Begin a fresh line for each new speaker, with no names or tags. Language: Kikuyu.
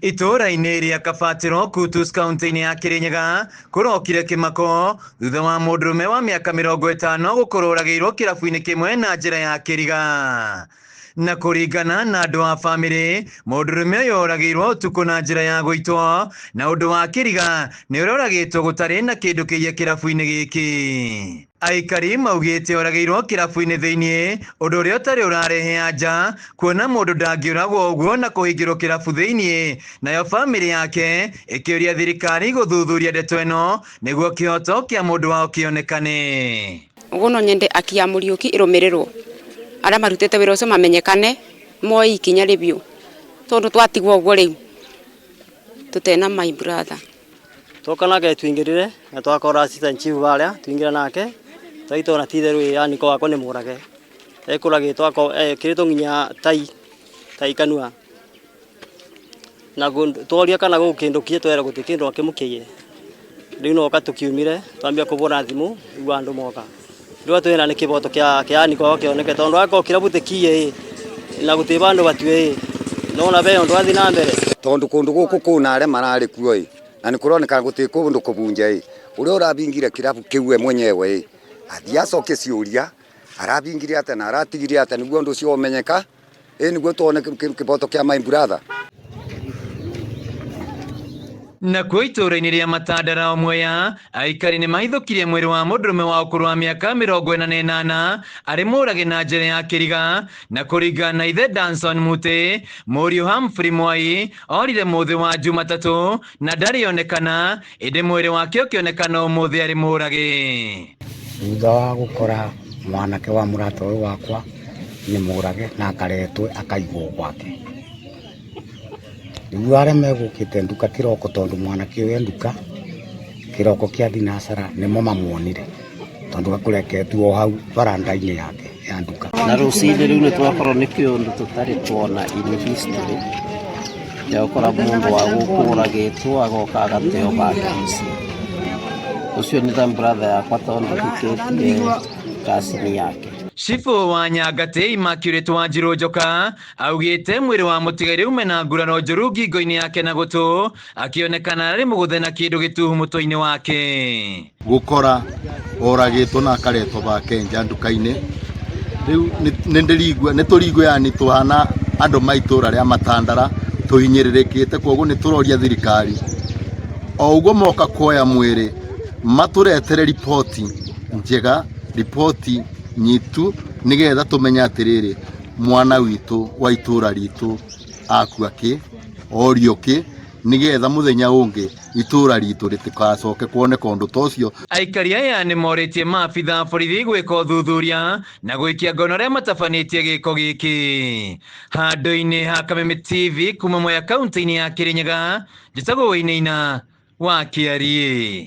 Itũũra-inĩ rĩa Kabatĩro, Kutus, kaunti-inĩ ya Kirinyaga, kũrokire kĩmako thutha wa mũndũrũme wa mĩaka 50 gũkorwo oragĩirwo kĩrabu-inĩ kĩmwe na njĩra ya kĩriga. Na kũringana na andũ a bamĩrĩ, mũndũrũme ũyũ oragĩirwo ũtukũ na njĩra ya gũitwo, na ũndũ wa kĩriga nĩ ũrĩa oragĩtwo gũtarĩ na kĩndũ kĩiye kĩrabu-inĩ gĩkĩ. Aikari maugĩte oragĩirwo kĩrabu-inĩ thĩinĩ, ũndũ ũrĩa ũtarĩ ũrarehe anja, kuona mũndũ ndangĩũragwo ũguo na kũhingĩrwo kĩrabu thĩinĩ. Nayo bamĩrĩ yake ĩkĩũria thirikari gũthuthuria ndeto ĩno nĩguo kĩhoto kĩa mũndũ wao kĩonekane.
Ũguo no nyende aki ya Mũriũki ĩrũmĩrĩrwo, arĩa marutĩte wĩra ũcio mamenyekane, moe ikinya rĩbiũ, tondũ twatigwo ũguo rĩu tũtena my brother.
Twoka nake twingirire na twakora assistant chief baria twingira nake twaitona ti itheru yani ko wakwa ni murage ekuragitwo ekiritwo nginya tai tai kanua na tworia kana gå kindu kie twera guti kindu akimukiire riu noka tukiumire twambia kubura thimu riu andu moka riu twina ni kiboto kia kia niko kioneke tondu akorwo kirabu tikie na guti bandu batue nona be undu athi na mbere.
Tondu kundu guku kuna aria marari kuo i na ni kuroneka guti kundu kubunja i uria urabingire kirabu kiu we mwenyewe i athie acoke ciuria arabingire atia na aratigire atia niguo undu ucio umenyeka i niguo tuone kiboto kia my brother.
Nakuo itũũra-inĩ rĩa Matandara o Mwea, aikari nĩ mahithũkirie mwĩrĩ wa mũndũrũme wa ũkũrũ wa mĩaka 48 arĩ mũrage na njĩra ya kĩriga. Na kũringana na ithe Danson Mutĩ, mũriũ Humphrey Mwai orire mũthĩ wa Jumatatũ na ndarĩ onekana, ĩndĩ mwĩrĩ wake ũkĩonekana ũmũthĩ arĩ mũrage.
Thutha wa gũkora mwanake wa mũrata ũyũ wakwa nĩ mũrage na akaretwo akaigwo gwake, nĩguo arĩa megũkĩte nduka kĩroko, tondũ mwanake ũyũ e nduka kĩroko kĩa thinacara nĩmo mamuonire, tondũ gakũreketwo o hau baranda-inĩ yake ya nduka.
Na rũcinĩ rĩu nĩ twakorwo nĩ kĩũndũ tũtarĩ tuona in history ya gũkora mũndũ wa gũkũ ũragĩtwo agoka agateo bake mũciĩ. Ũcio nĩ ta brother yakwa tondũ hikĩtie cousin yake.
Cibũ wa Nyangatĩ Immaculate Wanjirũ Njoka augĩte mwĩrĩ wa mũtigairĩ ume na nguraro njũru ngingo-inĩ yake na gũtũ, akĩonekana arĩ mũgũthe na kĩndũ gĩtuhu mũtwe-inĩ wake.
Gũkora oragĩtwo na akaretwo bake nja nduka-inĩ rĩu nĩ ndĩrigua nĩ tũrigua yani tũhana andũ ma itũra rĩa Matandara tũhinyĩrĩrĩkĩte, koguo nĩ tũroria thirikari o ũguo moka kuoya mwĩrĩ matũretere riboti njega, riboti nyitu, nĩgetha tũmenye atĩrĩrĩ mwana witũ wa itũra ritũ akua kĩ orio kĩ, nĩgetha mũthenya ũngĩ itũra ritũ rĩtikacoke kuoneka ũndũ ta ũcio.
Aikari aya nĩ morĩtie maabitha a borithi gwĩka ũthuthuria na gũikia ngono arĩa matabanĩtie gĩko gĩkĩ. Handũ-inĩ ha Kameme TV kuma Mwea kaunti-inĩ ya Kirinyaga, njĩtagwo Wainaina wa Kĩariĩ.